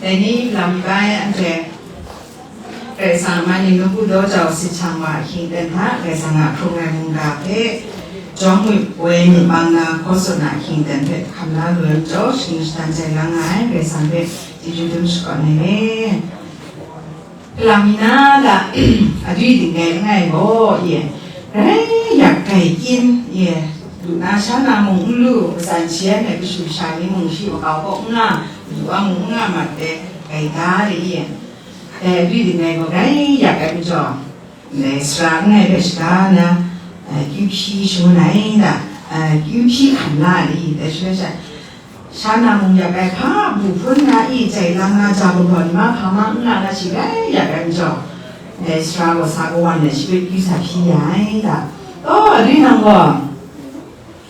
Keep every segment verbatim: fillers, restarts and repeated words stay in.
Dai ni lam bai anhte Karai Kasang a man ning nawku daw jau sit shang wa ahkying ten hta, Karai Kasang a hkrung ai mungga hpe jawm woi myit mang na, hkaw tsun na ahkying ten hpe hkam la lu ai majaw, shaning shatan jai lang nga ai Karai Kasang hpe chyeju dum shakawn ai. Kalang mi na la, adwi dingngai langai gaw, ye, grai yak grai kyin, ye, lu na sha na mung n lu, matsan shi ai hpe kashu kasha ni mung shi makau kaw n nga, madu wa mung n nga mat de, grai da de, ye. Dai adwi dingngai gaw grai yak ai majaw, ndai sara langai hpe shaga na, eh, kyu hpyi shangun ai da, eh, kyu hpyi hkam la ai, dai shaloi sha, sha na mung yak ai hpa, bu hpun na i, jai lang na, ja gumhpraw ni ma hpa ma n nga na shi grai yak ai majaw, ndai sara gaw sa kawan let shi hpe kyu sa hpyi ya ai da. Taw, adwi nang gaw,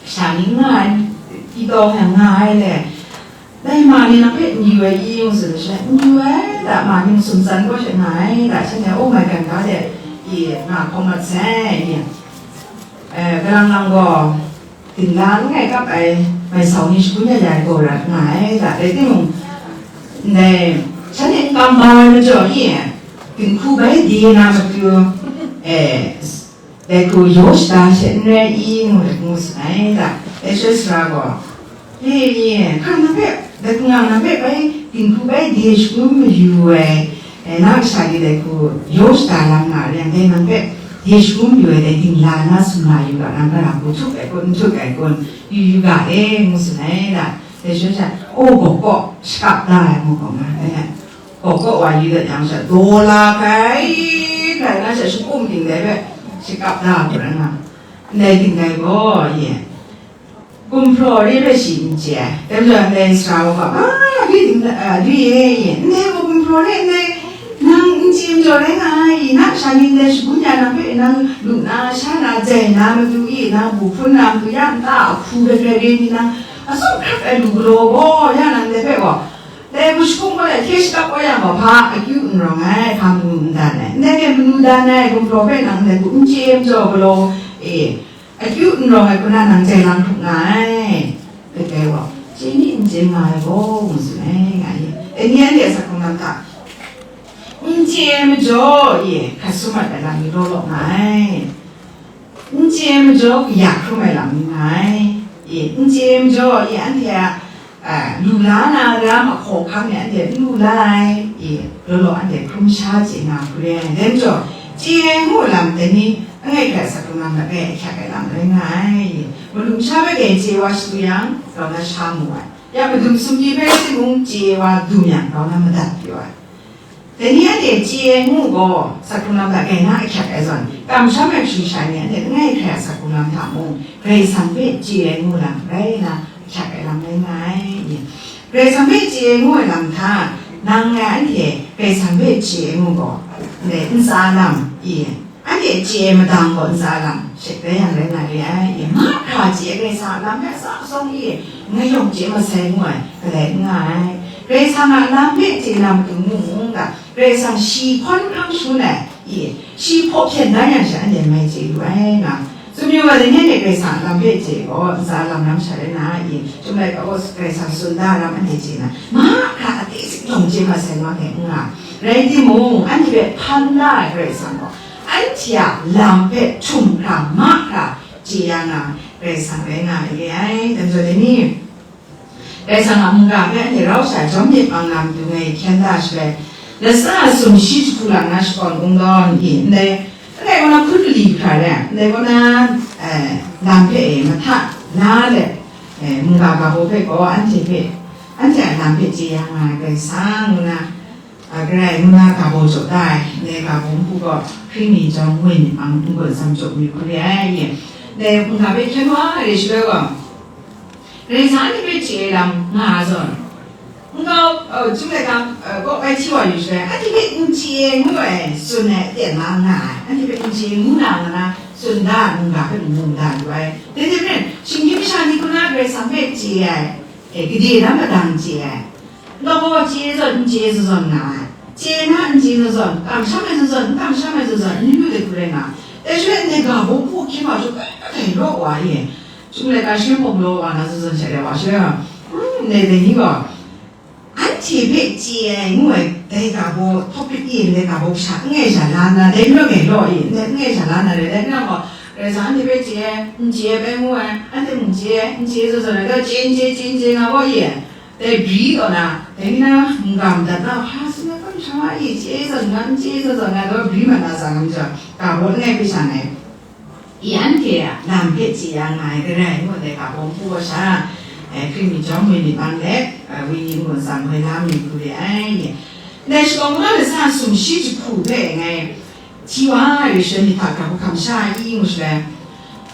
sha ni nga ai, pyi taw hpe nga ai le, dai ma ni nang hpe n yu ai i, ngu tsun ai shaloi, n yu ai da, ma ni masum tsan gaw she nga ai da, shanhte, oh, maigan ga de, i, nga hkawm mat sai, i, eh, kalang lang gaw, dingla langai kap ai mai sau ni shagun ya ya ai gaw rat nga ai da, rai timung, ndai shanhte n kam bau ai majaw ni, dinghku bai de na matu, e, dai hku yaw shada she n rai i, ngu let ngu tsun ai da, dai shaloi sara gaw, e, ni, hkan na hpe, dai hku nang na hpe bai, dinghku bai de shagun mayu ai, e, na kasha ni dai hku yaw shada lam nga rai yang, dai nang hpe, Yesu mayu ai dai dingla na sumla yu ga, nang kalang hku htuk ai kun, n htuk ai kun, yu yu ga e, ngu tsun ai da. Dai shaloi sha, o, gawk kaw, shakap da ai, ngu gaw nga ai. Gawk kaw wa yu dat yang sha, daw la kai, kai na sha, shakum ting dai hpe, shakap da ai, ngu na. Ndai ting dai gaw, ye. Gumhpraw re hpe shi n chye ai. Dai majaw, ndai sara wa gaw, "A, dwi ting, a, dwi e, ndai gaw gumhpraw re, ndai nang n chye majaw rai nga ai, na kasha ni ndai shagun ya nang hpe nang lu na, sha na, jai na matu i, nang bu hpun na matu ya nta a hku hpe hpe re ni nang, atsawm hkrak ai lu galaw gaw, ya nang ndai hpe gaw, dai hku shakum gaw, dai hte shakap kau yang gaw, hpa akyu n rawng ai, hpa manu n dan ai, ndai hte manu dan ai, gumhpraw hpe nang ndai hku n chye majaw galaw e, akyu n rawng ai hku na nang jai lang hkrup nga ai. Katai gaw, chye ni n chye nga ai gaw, ngu tsun ai, nga ye. Dai ni anhte a sa hkrung lam hta, n chye ai majaw, ye, hkat sum mat ai lam ni law law nga ai. N chye ai majaw, kaya hkrum ai lam ni nga ai. Ye, n chye ai majaw, ye, anhte a, a, lu la na ram a hkawhkam ni anhte n lu la ai, i, law law anhte hkrum sha chye nga hkru re ai. Dai majaw, chye ai ngu lam dai ni, langai hkrai a sa hkrung lam lak e ahkyak ai lam rai nga ai. Malum sha bai dai chye wa shadu yang, grau na sha mu ai. Ya madum sumri bai timung chye wa dum yang, grau na madat pyaw ai. Dai ni anhte chye ai ngu gaw, sa hkrung lam hta grai na ahkyak ai zawn, kamsham ai hpyi sha ni anhte langai hkrai a sa hkrung lam hta mung, Karai Kasang hpe chye ai ngu lam rai na ahkyak ai lam rai nga ai. Karai Kasang hpe chye ai ngu ai lam hta, nang ngai anhte Karai Kasang hpe chye ai ngu gaw, ndai ntsa lam, i, anhte chye ai madang gaw ntsa lam she rai yang rai nga re ai. I, mahkra chye ai Karai Kasang a lam hpe sa sawng i, ngai yawng chye masai ngu ai, kadai n nga ai. Karai Kasang a lam hpe chye na matu mung, mung ga, Karai Kasang shi hkawn hkrang shangun ai, i, shi hpaw hpyen dan yang she anhte mai chye lu ai nga. Tsun yu ga, dai ni anhte Karai Kasang a lam hpe chye gaw, ntsa lam lam sha rai na, i, chyum laika gaw Karai Kasang tsun da lam anhte chye na, mahkra a teng sik yawng chye masai ngu ai hte n nga. Rai timung, anhte hpe hpan la ai Karai Kasang gaw, anhte a lam hpe htum hkra, mahkra chye ya nga, Karai Kasang rai nga ai re ai. Dai majaw dai ni, Karai Kasang a mungga hpe anhte rau sha jawm myit mang na matu ngai hkyen da shaloi, latsa sumshi jahku lang na shakawn kungdawn i ndai, ndai kaw na hkun mali hkra re, ndai kaw na, eh, lam hpe e mahta la let, eh, mungga ga baw hpe gaw anhte hpe, anhte a lam hpe chye ya nga ai Karai Kasang ngu na, a, Karai ngu na ga baw jaw da ai, ndai ga baw npu gaw hkring mi jawng ngoi myit mang n-gun tsam jaw mi hkru re ai, ye. Ndai mungga hpe hkyen wa ai re shaloi gaw, Karai Kasang anhte hpe chye ai lam nga ai zawn, nkau, uh, chyum laika, uh, kaw bai hti wa yu shaloi, anhte hpe n chye ai ngu ai, tsun ai aten la nga ai, anhte hpe n chye ai ngu na nga na, tsun da ai mungga hpe mung da yu ai. Dai hte maren, shinggyim masha ni hku na Karai Kasang hpe chye ai, e, gade na madang chye ai. Nkau gaw chye ai zawn, n chye ai zawn zawn nga ai. Chye na n chye ai zawn zawn, kamsham ai zawn zawn, n kamsham ai zawn zawn, n yu ai hku rai nga ai. Dai shaloi, ndai ga baw hku hkyen wa, shawng kai kai raw wa e. Chyum laika shi mung law wa na zawn zawn sha de wa sha, mm, ndai dai ni gaw, anhte Hte hpe chye ai ngu ai, dai ga baw, topic e ndai ga baw sha, n ngai sha la na, dai majaw ngai law e, ndai n ngai sha la na rai, dai majaw gaw, Karai Kasang anhte hpe chye ai, n chye ai bai ngu ai, anhte mung chye ai, n chye ai zawn zawn ai, dai chye n chye, chye n chye nga gaw ye, dai bri taw na, dai ni na mungga madat na, hpa tsun ai, hpa masha wa e, chye ai zawn nga, n chye ai zawn zawn nga, dai bri mat na tsang ai majaw, ga baw langai hpe sha ngai. I anhte a lam hpe chye ya nga ai, garai ngu ai ga baw n pu wa sha, eh, Hkristu jawm mi myit mang let, eh, wenyi n-gun tsam hkoi la mi hku re ai. Ndai shakawn kungdawn latsa sumshi jahku hpe ngai hti wa ai shaloi myit hta ga hku hkam sha ai i ngu shaloi,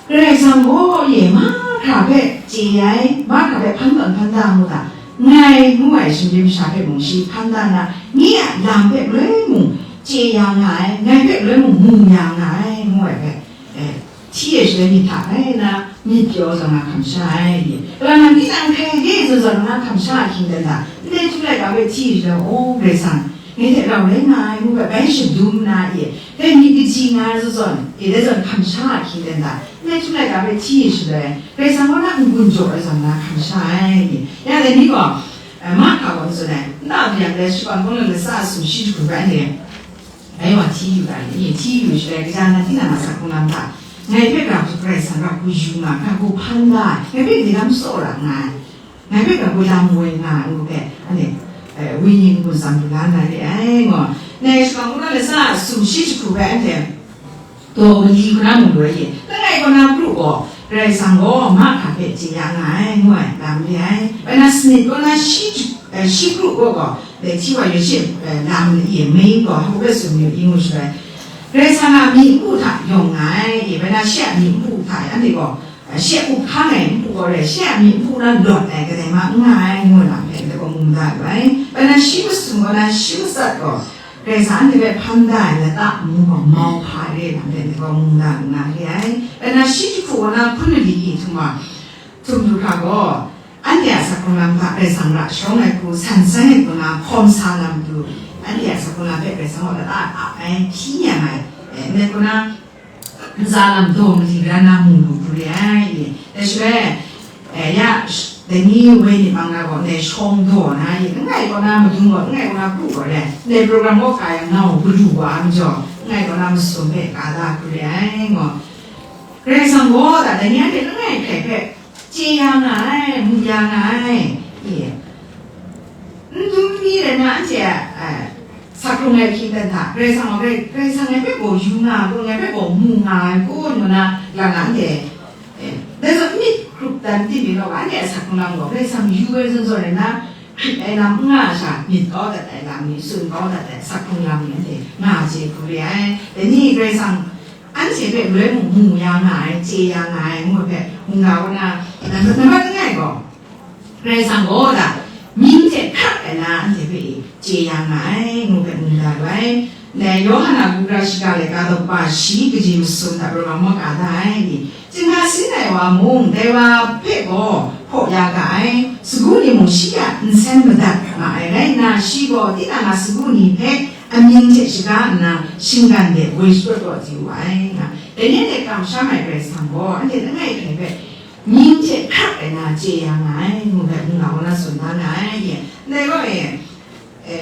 Karai Kasang gaw ye mahkra hpe chye ai, mahkra hpe hpan tawn hpan da ngu da, ngai ngu ai sumri masha hpe mung shi hpan da na, nye a lam hpe galoi mung chye ya nga ai, ngai hpe galoi mung mu ya nga ai, ngu ai hpe, eh, hti e shaloi myit hta rai nna, myit pyaw zawn na hkam sha ai. Kalang nang tinang hkrai de zawn zawn na hkam sha ahkying dan hta, ndai htum laika hpe hti e shaloi, o, Karai Kasang, ngai hte rau rai nga ai ngu hpe bai shadum na e, dai myit kaji nga ai zawn zawn, e dai zawn hkam sha ahkying dan hta, ndai htum laika hpe hti e shaloi, Karai Kasang kaw na n-gun jaw ai zawn na hkam sha ai. Ya dai ni gaw, eh, mahkra gaw n tsun ai, nta hpyi yang dai shakawn kungdawn latsa sumshi jahku bai ni. Bai wa hti yu ga ni, hti yu shaloi, kaja na tinang a sa hkrung lam hta, ngai hpe ga hku Karai Kasang ga hku yu nga, ga hku hpan da ai, ngai hpe dai lam tsawra nga ai, ngai hpe ga hku lam woi nga ai ngu hpe, anhte, eh, wenyi n-gun tsam lu la na re ai, ngu. Ndai shakawn kungdawn latsa sumshi jahku hpe anhte daw mali hkra mung lu ai ye. Langai kaw na kru gaw, Karai Kasang gaw mahkra hpe chye ya nga ai, ngu ai, lam re ai. Bai na sanit kaw na shi, eh, shi kru gaw gaw, dai hti wa yaw shi, eh, lam re ai, mai gaw, hpa hpe tsun mayu i ngu shaloi, Karai Kasang a myit n pu hta yawng nga ai, bai na shi a myit n pu hta e, anhte gaw, eh, shi a up hkang ai n pu gaw rai, shi a myit n pu na lawt ai kadai ma n nga ai, ngu ai lam hpe ndai gaw mu mada lu ai. Bai na shi masum gaw na shi matsat gaw, Karai Kasang anhte hpe hpan da ai lata mung gaw mau hpa re ai lam hpe ndai gaw mu mada lu na re ai. Bai na shi jahku gaw na hkun mali htum wa, htum du hkra gaw, anhte a sa hkrung lam hta Karai Kasang ra sharawng ai hku, san sai ai hku na hkawm sa na matu, anhte a sa hkrung lam hpe Karai Kasang gaw lata ap ai, hpyi nyang ai, eh, ndai hku na, ntsa lam daw mali ran na mu lu hku re ai. Dai shaloi, eh, ya, sh-, dai ni woi myit mang na gaw, ndai shawng daw na, ye, langai kaw na madung gaw, langai kaw na kru gaw re, ndai program gaw ka yang nau galu wa ai majaw, langai kaw na masum hpe ka da hku re ai, ngu. Karai Kasang gaw, da, dai ni anhte langai hkrai hpe, chye ya nga ai, mu ya nga ai, i, n dum mi rai na, anhte a, a, sa hkrung ai hkying dan hta, Karai Kasang gaw, Karai, Karai Kasang ngai hpe gaw yu nga ai, ngai hpe gaw mu nga ai, ngu ngu na, la na, anhte, eh, dai zawn myit hkrup dan timung gaw, anhte a sa hkrung lam gaw, Karai Kasang yu ai zawn zawn rai na, hkrit ai lam n nga ai sha, myit kau dat ai lam ni, tsun kau dat ai, sa hkrung lam ni, anhte nga chye hku re ai. Dai ni Karai Kasang, anhte hpe loi mung mu ya nga ai, chye ya nga ai ngu ai hpe, mungga kaw na, nambat, nambat langai gaw, Karai Kasang gaw da, mying hte hkrak ai na anhte hpe chye ya nga ai, ngu ai hpe mu da lu ai. Ndai Yawhan a bungkra shiga laika daw kaba shi kaji masum hta rau nga mu ga da ai. Chyinghka sin ai wa mung, dai wa hpe gaw hpaw ya ga ai, sagu ni mung shi a nsen madat nga ai rai nna, shi gaw tinang a sagu ni hpe amying hte shaga nna, shinggan de woi sharawt kau di wu ai, nga. Dai ni hte kamsham ai Karai Kasang gaw, anhte langai hkrai hpe, mying hte hkrak ai na chye ya nga ai, ngu ai, ngu na, ngu na tsun da nga ai, ye. Ndai gaw, e, e,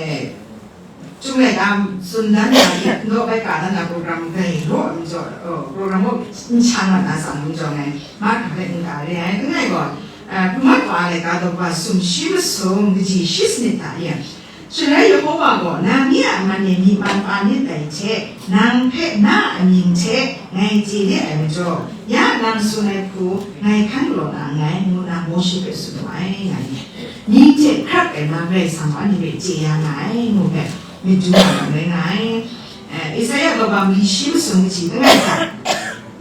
Chyum laika tsun dan na, naw bai ka dan na program grai raw ai majaw, oh, program mung n shang mat na tsang majaw ngai, mahkra hpe n-ga re ai, langai gaw, eh, Hpamat wa ai laika daw kaba sumshi masum kaji shi sanit hta e. Shaloi Yehova gaw, nang nye a man e myi man pa nit dai hte, nang hpe na a amying hte ngai chye de ai majaw, ya nang tsun ai hku ngai hkan galaw na nngai, ngu na Mawshe hpe tsun wu ai, nga ai. Mying hte hkrak ai na Karai Kasang gaw anhte hpe chye ya nga ai, ngu hpe myit du nga ai rai nga ai. Eh, Esaia daw kaba mali shi masum kaji langai hta,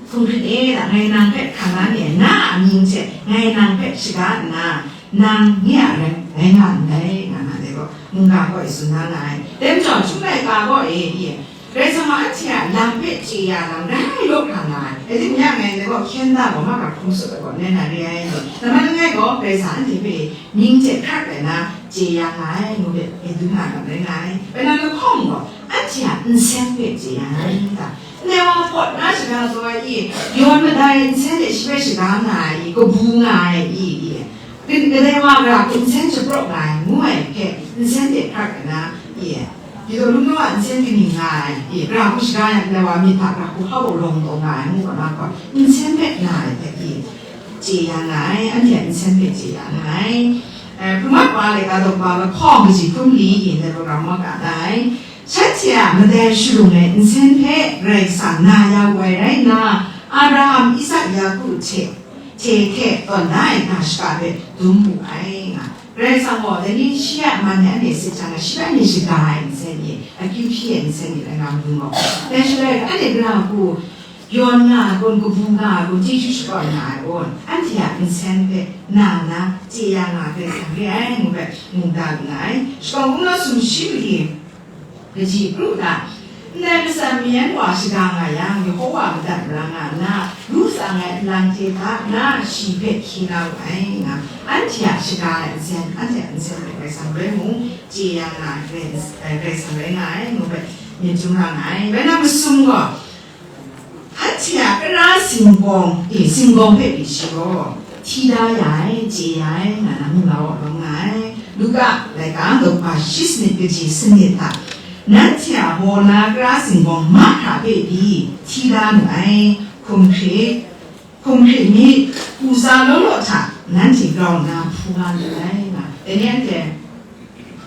hkungrit e, ngai nang hpe hkan la ni ai, na a amying hte ngai nang hpe shaga nna, nang nye a rai, rai nga ndai, nga na dai gaw, mungga gaw e tsun da nga ai. Dai majaw, Chyum laika gaw e, i, Karai Kasang gaw anhte a lam hpe chye ya lam rai law hkra nga ai. Rai timung, ya ngai ndai gaw hkyen da gaw, mahkra hkrum sut ai gaw, rai na re ai. Nambat langai gaw, Karai Kasang anhte hpe mying hte hkrak rai na, chye ya nga ai, ngu hpe, e du nga lam rai nga ai. Bai na lahkawng gaw, anhte a nsen hpe chye ya nga ai, ngu ta? Ndai wa pawt na shaga taw ai i, yawn madai nsen hte shi hpe shaga nga ai i, kabu nga ai i, i. Kadai wa gara hku nsen shapraw nga ai, ngu ai hpe, nsen hte hkrak nna, e, Pawlu a nsen kaning nga ai, e, gara hku shaga ai, kadai wa myit hta gara hku hau lawng taw nga ai, ngu ga na gaw, nsen hpe nga ai hpe, e, chye ya nga ai, anhte a nsen hpe chye ya nga ai. E, Hpung wa laika daw pa lahkawng kaji hkrum li, e, ndai program wa ga na ai. Shanhte a madai shalung ai nsen hpe Karai Kasang na ya wu ai rai nna, Abraham, Isak, Yaku hte, hte hte tawn da ai ga shaka hpe dum wu ai nga. Karai Kasang gaw, dai ni shi a man e anhte sit jang, shi hpe anhte shaga ai nsen ni, akyu hpyi ai nsen ni rai nga madun gaw, dai shaloi anhte gara hku yawn nga ai kun, kabu nga ai kun, chyeju shakawn nga ai kun, anhte a nsen hpe na na chye ya nga ai Karai Kasang re ai, ngu hpe mungga lu nga ai. Shakawn Kungdaw sumshi mali, kaji kru na, ndai matsan mayan wa shaga nga yang, Yehova madat mara nga nna, ru tsang ai nlang hte hta na shi hpe hkye la wu ai nga, anhte a shaga ai nsen, anhte a nsen hpe Karai Kasang rai mung, chye ya nga ai Karai, eh, Karai Kasang rai nga ai, ngu hpe myit dum ra nga ai. Bai na masum gaw, anhte a kara singgawng, e, singgawng hpe pyi shi gaw, hti da ya ai, chye ya ai, nga na mung la wa lawm nga ai. Luka laika daw pa shi sanit kaji sanit hta, nanhte a baw na kara singgawng mahkra hpe pyi hti da nu ai, hkum hkrit, hkum hkrit myit, kusa law law hta nanhte grau nna hpu nga lu ai, nga. Dai ni anhte,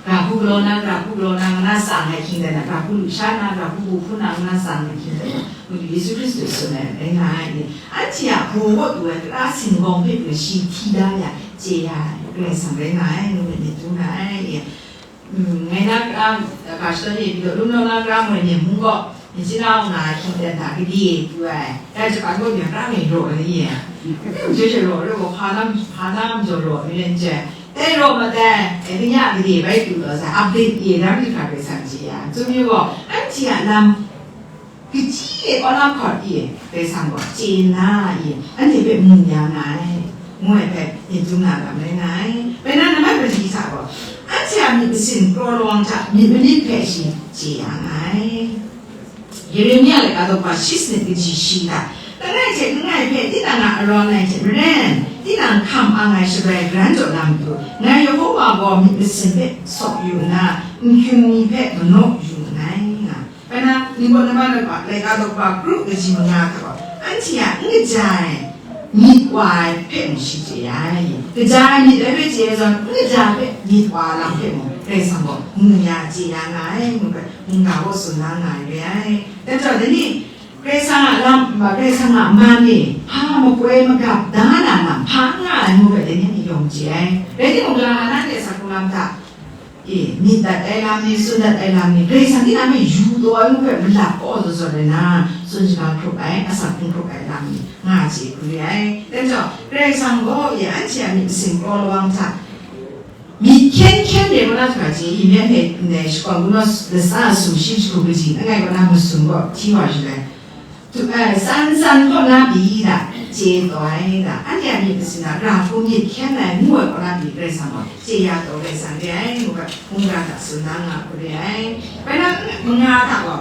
Gara hku galaw na, gara hku galaw na, nga na tsang ai hkying dan na, gara hku lusha na, gara hku bu hpun na, nga na tsang ai hkying dan na, Madu Yesu Hkristu tsun ai rai nga ai ni, anhte a baw kaw du ai kara singgawng hpe mung shi hti da ya, chye ya ai, Karai Kasang rai nga ai, ngu myit dum ra ai ni. Mm, ngai na, a, ga shadawn e, Pawlu nau na kara moi nem mung gaw, Myit sina nga hkying dan hta gade pru ai, dai jahpan gaw myen pra ngai raw ai ni e. Majaw she raw, rai gaw, hpa na, hpa na majaw raw ai ni len jai. Dai raw ma dai, e, kanya gade bai pru taw sai, update e, dang di hkra bai san chye ya. Tsun yu gaw, anhte a lam, kaji e, kaw lam hkawt e, bai san gaw, chye nna e, anhte hpe mu ya nga ai. Ngu ai hpe, myit dum na lam rai nga ai. Bai na, namai mali hta gaw, anhte a myit masin kraw lawang hta myit manit hpe shi chye ya nga ai. Yeremia laika daw pa shi sanit kaji shi hta, langai hte langai hpe tinang a arawn ai hte maren, tinang hkam ang ai shabrai gran jaw na matu, ngai Yehova gaw myit masin hpe sawk yu nna, nhkyun mi hpe manaw yu nngai, nga. Bai na, Ningbaw Nambat Laika daw pa kru kaji manga hta gaw, anhte a n kaja ai myit wa ai hpe mung shi chye ai. Kaja ai myit ai hpe chye ai zawn, n kaja ai hpe myit wa ai lam hpe mung, Karai Kasang gaw mu ya, chye ya nga ai, ngu hpe mungga gaw tsun la nga ai re ai. Dai majaw, dai ni, Karai Kasang a lam, Karai Kasang a man e, hpa makoi magap da na lam, hpa n nga ai ngu hpe, dai ni anhte yawng chye ai. Rai timung, ga na nanhte a sa hkrung lam hta, e, myit dat ai lam ni, tsun dat ai lam ni, Karai Kasang tinang hpe yu taw ai ngu hpe malap kau zaw zaw rai na, tsun shaga hkrup ai, asak hkrum hkrup ai lam ni, nga chye hkru re ai. Dai majaw, Karai Kasang gaw, e, anhte a myit masin kraw lawang hta, myit hkyen hkyen re kaw na hkra chye, i, myen hpe ndai shakawn kungdaw lasa sumshi jahku kaji langai kaw na masum gaw hti wa yu ai. Tu, eh, san san kaw na pyi da, chye taw ai da, anhte a myit masin a, gara hku myit hkyen ai ngu ai kaw na pyi, Karai Kasang gaw chye ya taw Karai Kasang re ai, ngu ga, mungga hta tsun na nga hku re ai. Bai na, manga hta gaw,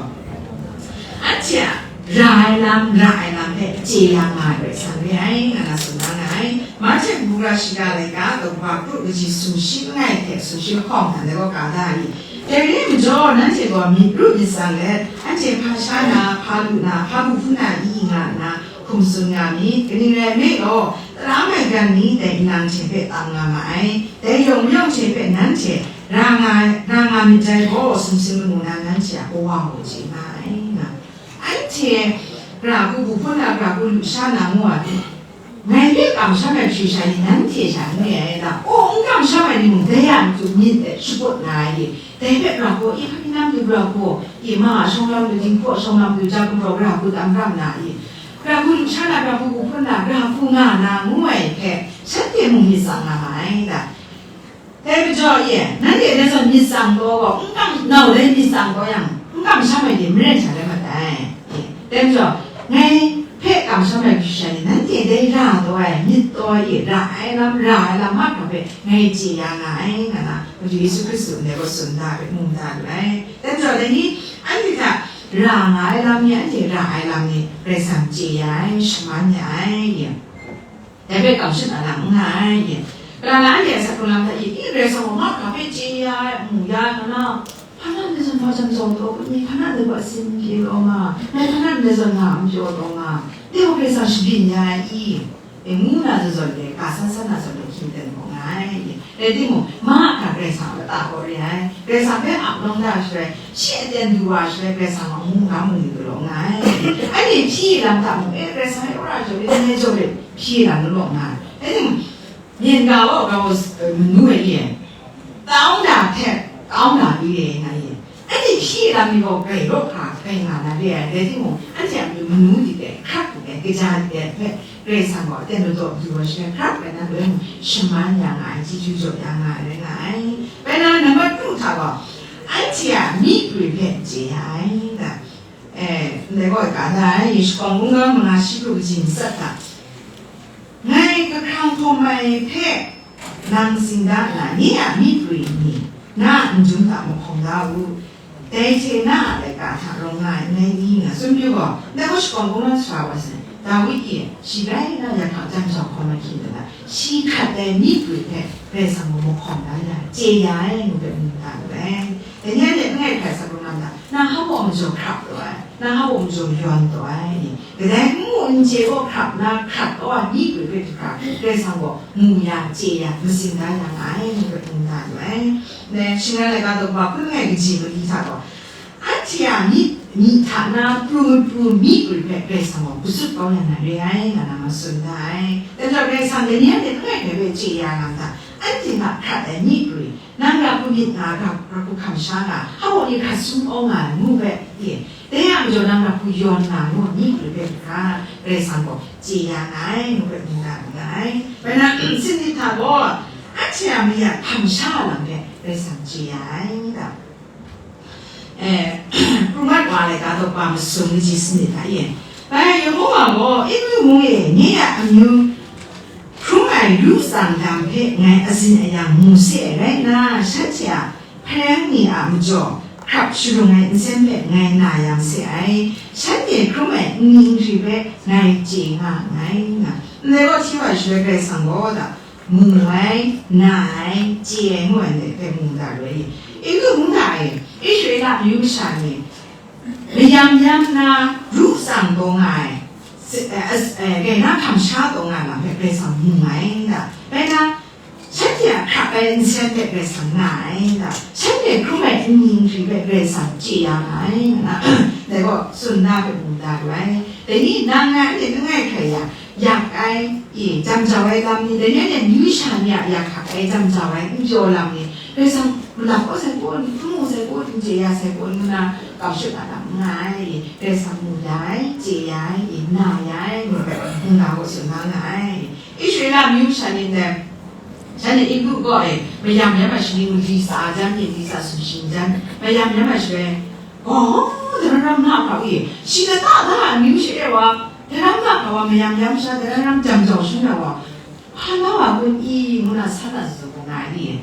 anhte a ra ai lam, ra ai lam hpe chye ya nga ai Karai Kasang re ai, nga na tsun na nga ai. Mahte bungga shiga laika, daw pa kru kaji sumshi langai hte sumshi lahkawng hta ndai gaw ga da ai. Dai re ai majaw, nanhte gaw myit ru myit tsang let, anhte hpa sha na, hpa lu na, hpa bu hpun na i nga nna, hkum tsun nga myit, kaning rai nme law, tara maigan ni dai nlang hte hpe tam nga ma ai, dai yawng mayawng hte hpe nanhte ra nga, ra nga myit dai gaw, sumsing lamu na nanhte a Kawa gaw chye nga ai, nga. Anhte, gara hku bu hpun na, gara hku lusha na ngu ai, ngai hpe kamsham ai hkyu sha ni nanhte sha n re ai da, aw, n kamsham ai ni mung dai a matu myit e shakut nga ai, dai hpe gara hku, i, hpa ni lam du gara hku, i, ma a shawng lam du, dinghku a shawng lam du, ja gumhpraw gara hku tam ram na i, gara hku lusha na, gara hku bu hpun na, gara hku nga na ngu ai hpe, shanhte mung myit tsang nga ma ai da. Dai majaw e, nanhte dai zawn myit tsang taw gaw, n kam, nau dai myit tsang taw yang, n kamsham ai ni maren sha rai mat ai. E, dai majaw, ngai hpe kamsham ai hkyu sha ni, nanhte dai ra taw ai, myit taw ai e, ra ai lam, ra ai lam mahkra hpe ngai chye ya nga ai, nga na, Madu Yesu Hkristu ndai gaw tsun da ai hpe mu da lu ai. Dai majaw, dai ni, anhte hta ra nga ai lam ni, anhte ra ai lam ni, Karai Kasang chye ya ai, shaman ya ai, e. Dai hpe kam shut na lam n nga ai, e. Kalang na anhte a sakung lam hta i, i Karai Kasang gaw mahkra hpe chye ya ai, mu ya ai, hpa na, hpa na ndai zawn hpa jang zawn taw u ni, hpa na ndai gaw asin pyi taw nga, ngai hpa na ndai zawn nga n pyaw taw nga, dai gaw Karai Kasang shabyin ya ai i, e, ngu na zawn zawn e, ka san san na zawn e, hkying ten gaw nga ai, rai timung, mahkra Karai Kasang a lata gaw re ai, Karai Kasang hpe ap lawng da shaloi, shi aten du wa shaloi, Karai Kasang a mung ga mu ni galaw nga ai, anhte hpyi lam hta mung, e, Karai Kasang e wora jaw e, ndai jaw e, hpyi lam galaw nga ai, rai timung, Myen ga gaw grau, eh, manu ai re ai, tau na hte tau na re ai nga ye. Anhte hpyi lam ni gaw grai raw hkra grai nga na re ai, rai timung, anhte a manu ni hte hkrak ai, kaja ni hpe Karai Kasang gaw aten ladaw du ai shaloi hkrak ai na loi mung shaman ya nga ai, chyeju jaw ya nga ai rai nga ai. Bai na, nambat kru hta gaw, anhte a myi prwi hpe chye ya ai, da. Eh, ndai gaw, ka da ai, Yesu gaw mungga manga shi pru kaji matsat hta, ngai kahkrang hkawm ai hpe nang tsin da nna, nye a myi prwi ni, na a n-jum hta mahkawng da u, dai hte na a laika hta rawng nga ai, ngai ni nga tsun pyu gaw, ndai gaw shakawn kungdawn sara wa sai, Dawi e, shi rai na ya hkang jam jau hkawm ai hkying de na, shi hkrat ai myi prwi hpe Karai Kasang gaw mahkawng da ya, chye ya ai, ngu hpe mu da lu ai. Dai ni anhte langai hkrai sa pru na ma ta? Nang hpa baw majaw hkrap taw ai, nang hpa baw majaw yawn taw ai. Kadai n mu n chye gaw hkrap na hkrat kau ai myi prwi hpe hkra, Karai Kasang gaw mu ya, chye ya, masin da ya nga ai, ngu hpe mu da lu ai. Ne, shingran laika daw hkun langai kaji mali hta gaw, anhte a myit, myit hta na pru pru myi prwi hpe Karai Kasang gaw katsup kau ya na re ai, nga na ma tsun da ai. Dai majaw Karai Kasang dai ni anhte langai hkrai hpe chye ya nga ma ta? Anhte hta hkrat ai myi prwi, nang ra hku myit nga, ra, ra hku hkam sha nga, hpa baw ni hkrat sum kau nga ai ngu hpe, e, dai a majaw nang ra hku yawn nga ngu ai myi prwi hpe hkra, Karai Kasang gaw chye ya nga ai, ngu hpe mu na nga ai. Bai na, sinit hta gaw, anhte a mayat hkam sha lam hpe Karai Kasang chye ya ai, da. Eh, pru mat wa ai laika daw hkun masum ni ji sanit hta e. Bai, Yehowa gaw, Egutu mung e, nye a amyu hkrum ai ru tsang lam hpe ngai azin ayang mu se ai rai nna, shanhte a hpareng ni a majaw hkrap sharung ai nsen hpe ngai na yang se ai, shanhte hkrum ai nni nhkri hpe ngai chye nga nngai, nga. Ndai gaw hti wa ai shaloi Karai Kasang gaw, da, mu ai, na ai, chye ai, ngu ai ndai hpe mu da lu ai. Egutu mung hta e, Israela amyu masha ni mayam yam nna ru tsang taw nga ai, si-, eh, as-, eh, gai na hkam sha taw nga ai lam hpe Karai Kasang mu ai nda, bai na, shanhte a hkrap ai nsen hpe Karai Kasang na ai nda, shanhte hkrum ai nni nhkri hpe Karai Kasang chye ya nga ai, nga na, dai gaw tsun na hpe mu da lu ai. Dai ni, nang ngai anhte langai hkrai ya, yak ai, e, jam jau ai lam ni, dai ni anhte amyu sha ni a yak hkak ai, jam jau ai, n pyaw lam ni, Karai Kasang malap kau sai kun, n mu sai kun, n chye ya sai kun, ngu na kau shut na lam n nga ai, e, Karai Kasang mu ya ai, chye ya ai, e, na ya ai, ngu ai, ngu na gaw tsun na nga ai. Israela amyu sha ni ndai, shanhte Egutu kaw e, mayam yam ai shaning mali tsa ai jan, myit mali tsa sumshi ai jan, mayam yam ai shaloi, oh, daram ram nga hkra u e, shi lata da ai amyu sha e wa, daram nga hkra wa, mayam yam sha, daram ram jam jau shangun ai wa, hpa na wa kun i, ngu na san na zaw nga ai ni e.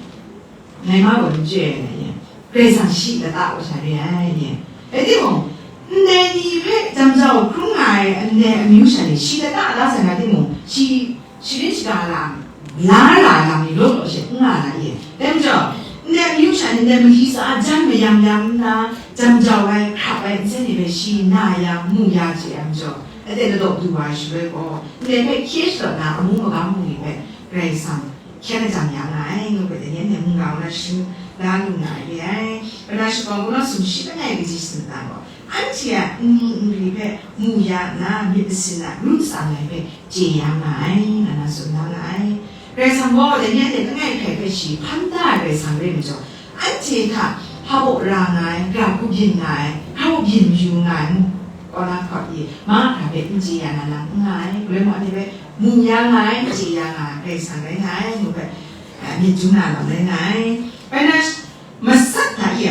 Ngai ma gaw n chye ai, Karai Kasang shi lata wa sha re ai ni. Rai timung, ndai ni hpe jam jau hkrum nga ai ndai amyu sha ni shi lata la sai nga timung, shi sharin shaga lam, la ra ai lam ni law law she n nga na ye. Dai majaw, ndai amyu sha ni ndai mali tsa jan mayam yam nna, jam jau ai, hkrap ai nsen ni hpe shi na ya, mu ya chye ai majaw, aten ladaw du wa ai shaloi gaw, ndai hpe hkye shadawn na amu magam mu ni hpe Karai Kasang hkyen lajang ya nga ai, ngu hpe dai ni anhte mungga na shing la lu na re ai. Bai na shakawn kungdawn sumshi langai kaji sanit na gaw, anhte a nni nri hpe mu ya nna, myit masin a ru tsang ai hpe chye ya nga ai, nga na tsun da nga ai. Karai Kasang gaw dai ni anhte langai hkrai hpe shi hpan da ai Karai Kasang rai majaw, anhte hta hpa baw ra nga ai, ra hku byin nga ai, hpa baw byin mayu nga ai, ngu, kaw na hkawt i, mahkra hpe n chye ya na lam n nga ai, galoi mung anhte hpe mu ya nga ai, chye ya nga ai, Karai Kasang rai nga ai, ngu hpe, eh, myit dum na lam rai nga ai. Bai na, matsat hta e,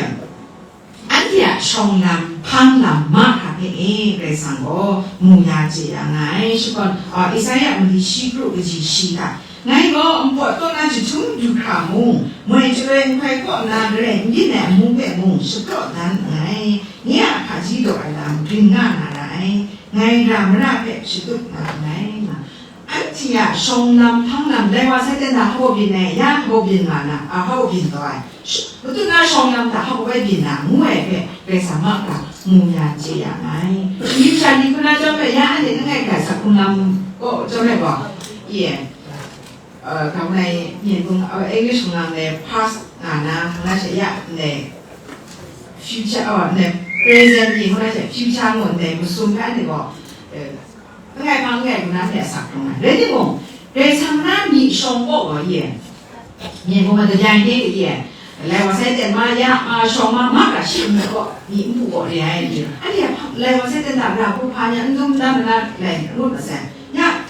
anhte a shawng lam, hpang lam, mahkra hpe e, Karai Kasang gaw mu ya, chye ya nga ai. Shakawn, ah, Isaya mali shi kru kaji shi hta, ngai gaw npawt kaw na jahtum du hkra mung, moi chyaloi nhkoi kaw na garai n byin ai amu hpe mung shapraw dan nngai, nye a hpaji daw ai lam grin nga na ra ai, ngai ra mara hpe shatup nga nngai, nga. Anhte Shing ya, shawng lam, hpang lam, lai wa sai ten na, hpaw byin ai, ya, hpaw byin nga na, a, hpaw byin taw ai. Sh-, matut na shawng lam hta hpaw bai byin na, ngu ai hpe, Karai Kasang mahkra mu ya, chye ya nga ai. Shinggyim sha ni hkun na chyawm hpe, ya, anhte langai hkrai sak hkrung lam kaw chyawm hpe gaw, i e, uh, ga ngai myen hpung, uh, English hpung lam le past nga na, hkang na she ya ndai future, uh, ndai present ni hkang na she future ngu ndai masum hpe anhte gaw, uh, langai hpang langai hkun na anhte a sak hkrung ai. Rai timung, Karai Kasang na myi shawng kaw gaw ye, myen hpung a dajan hte e, lai wa sai ten ma ya, ma shawng ma, ma ga shi nme kaw, myi npu kaw re ai ni, anhte a hpang, lai wa sai ten hta ra hku hpa ni a n dum dan na lai ngut masai. Ya,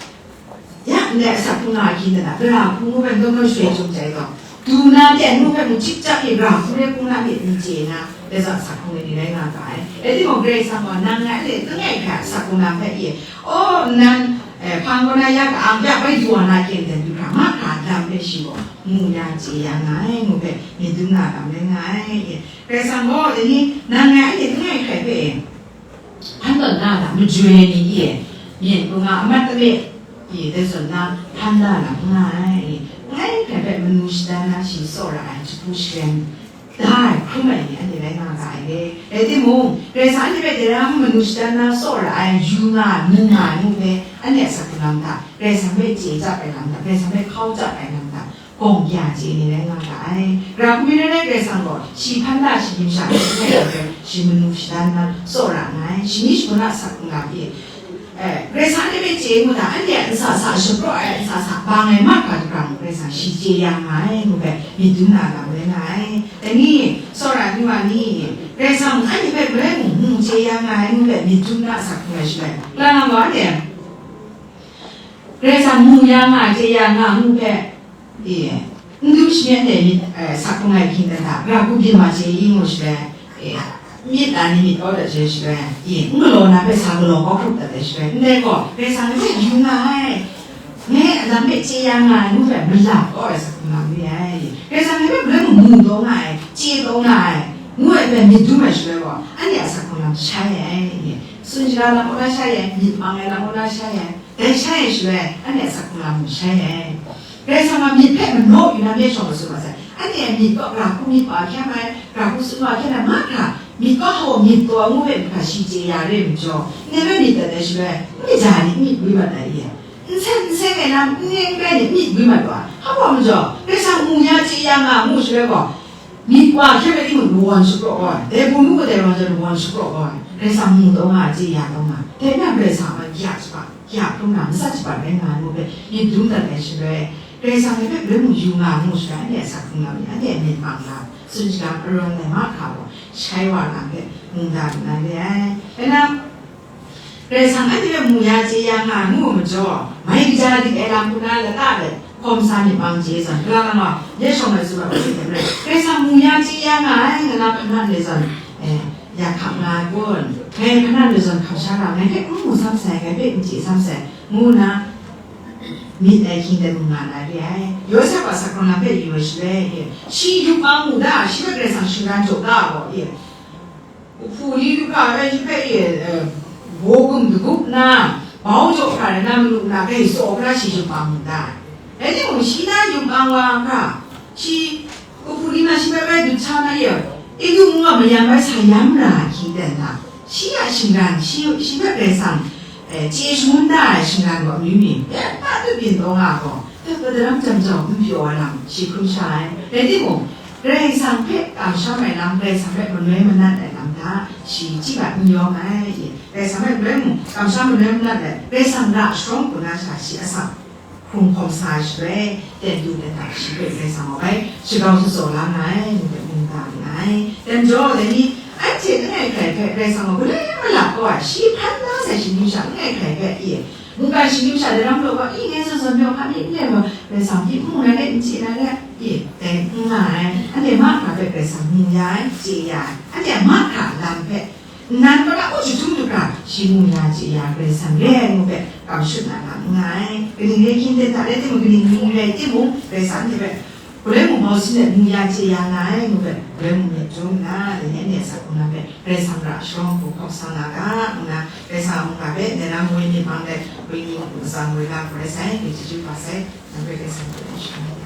ya, ndai asak hkrung nga ahkying de na, gara hku ngu hpe n dum ngu shaloi chyum jai gaw, du na de ngu hpe mung chyip chyap myit, gara hku re hku na myit n chye na, dai zawn asak hkrung ni rai nga ga ai. Rai timung, Karai Kasang gaw, nang ngai a le langai hkrai asak hkrung na hpe i, aw, nnan, eh, hpang kaw na ya ka-ang ya bai du wa na ahkying de, du hkra mahkra lam hpe shi gaw, mu ya chye ya nga ai, ngu hpe myit dum na lam rai nga ai. Karai Kasang gaw, dai ni, nang ngai a le langai hkrai hpe, hpan tawn na lam majoi ni e, myen hpung a amat tame e, dai zawn na hpan da lam n nga ai. Langai hkrai hpe manu shadan na shi tsawra ai, jahku sharen da ai, hkrum ai ni anhte rai nga ga ai le. Rai timung, Karai Kasang anhte hpe dai ram manu shadan na tsawra ai, yu nga ai, mu nga ai ngu hpe, anhte a asak hkrung lam hta, Karai Kasang hpe chye chyap ai lam hta, Karai Kasang hpe hkau chyap ai lam hta, gawng ya chye ni rai nga ga ai. Gara hku mi rai rai, Karai Kasang gaw shi hpan da shi nim sha ai langai hpe shi manu shadan na tsawra nga ai, shani shagun a asak hkrung lam e, eh, Karai Kasang anhte hpe chye ngu na, anhte a ntsa sa shapraw ai, ntsa sa bang ai mahkra dagrang Karai Kasang shi chye ya nga ai, ngu hpe myit dum na lam rai nga ai. Dai ni, tsawra ai nu wa ni, Karai Kasang anhte hpe galoi mung mu chye ya nga ai, ngu hpe myit dum na asak hkrung ai shaloi, kalang wa de, Karai Kasang mu ya nga, chye ya nga ngu hpe, e, n dum shamyen de myit, e, sak hkrung ai hkying dan hta, gara hku byin wa chye i ngu shaloi, e, myit na ni myit kau dat chye shaloi, e, n galaw na hpe sa galaw kau hkrup dat ai shaloi, ndai gaw, Karai Kasang hpe yu nga ai, ngai a lam hpe chye ya nga ai ngu hpe malap kau ai sak hkrung lam re ai. Karai Kasang hpe galoi mung mu taw nga ai, chye taw nga ai, ngu ai hpe myit dum ai shaloi gaw, anhte a sak hkrung lam shai ai, e, tsun shaga lam kaw na shai ai, myit mang ai lam kaw na shai ai. Dai shai ai shaloi, anhte a sak hkrung lam mung shai ai. Karai Kasang a myit hpe manaw yu na me shawng masum wa sai. Anhte a myit kaw, gara hku myit wa hkyen ai, gara hku tsun wa hkyen ai, mahkra myit kaw htaw myit taw ngu hpe hkra shi chye ya re ai majaw, ndai hpe myit dat ai shaloi, n kaja ai ni n myit gwi mat ai i? N seng n seng ai lam, n ning n rai ni n myit gwi mat wa? Hpa wa majaw, Karai Kasang mu ya chye ya nga ngu shaloi gaw, myit wa hkyen ai timung, lawan shapraw ai, dai hpung nu kadai rawng jang lawan shapraw ai, Karai Kasang mu taw nga, chye ya taw nga, dai na Karai Kasang a ya shabat, ya hkrum na, matsat shabat rai nga ai ngu hpe myit dum dat ai shaloi, Karai Kasang hpe galoi mung yu nga ngu shaloi, anhte a sak hkrung lam ni, anhte a myit mang lam, tsun shaga arawn ai mahkra gaw, shai wa lam hpe mungdan nna re ai. Rai na, Karai Kasang anhte hpe mu ya chye ya nga ai ngu majaw, mai kaja dik ai lam hku na lata let hkawm sa myit mang chye zawn, kalang lang gaw, ya shawng ai tsun ai hte maren, Karai Kasang mu ya chye ya nga ai, nga na hpanan re zawn, eh, ya hkap nga ai kun? Ngai hpanan re zawn hkap sha ra, ngai hpe n mu sam sai, ngai hpe n chye sam sai, ngu nna myit ai hkying dan mung nga na re ai. Yawsep a sak hkrung lam hpe yu ai shaloi, shi yupmang mu da, shi hpe Karai Kasang shingran jaw da gaw, e, Hpu ni du hkra ai shi hpe e, eh, baw gum dagup nna, bau jaw hkra ai na manu na hpe tsaw hkra shi yupmang mu da ai. Rai timung, shi na yupmang wa hkra, shi kahpu ni na shi hpe bai dut sa na ye, Egutu mung a mayam bai sa yam ra ai hkying dan hta, shi a shingran, shi, shi hpe Karai Kasang, eh, chye shangun da ai shingran gaw amyu ni, ya, pa tut byin taw nga gaw, Dai hpe daram jam jau n pyaw ai lam shi hkrum sha ai. Rai timung, Karai Kasang hpe kamsham ai lam, Karai Kasang hpe manoi manat ai lam hta shi chyip a n yawng ai. Karai Kasang hpe galoi mung kamsham manoi manat ai, Karai Kasang ra sharawng hku na sha shi asak hkrung hkawm sa ai shaloi, ten du ten hta shi hpe Karai Kasang gaw bai shagau shatsawt la nga ai, ngu hpe mungga nga ai. Dai majaw, dai ni, anhte langai hkrai hpe Karai Kasang gaw galoi malap kau ai, shi hpan da sai shinggyim sha langai hkrai hpe, i, Mungkan shinggyim sha daram law gaw, i, ngai zawn zawn yawng hpa myit n rai gaw, Karai Kasang hpyi n mu na let, n chye na let, i, dai n nga ai. Anhte mahkra hpe Karai Kasang mu ya ai, chye ya ai. Anhte a mahkra lam hpe, nnan kata u jahtum du hkra, shi mu ya, chye ya, Karai Kasang re ai ngu hpe, kam shut na lam n nga ai. Kaning rai hkying ten hta rai timung, kaning ni rai timung, Karai Kasang anhte hpe Galoi mung bau si let mu ya chye ya nga ai ngu let, galoi mung myit dum nna, dai ni anhte a asak hkrum lam hpe Karai Kasang hpe sharawng hku hkawk sa nga ga, ngu na, Karai Kasang a mungga hpe ndai na mawai myit mang let, wenyi mung atsam woi ga hkrai sai, dai chyeju hpa sai, nang hpe Karai Kasang hpe n shang ai.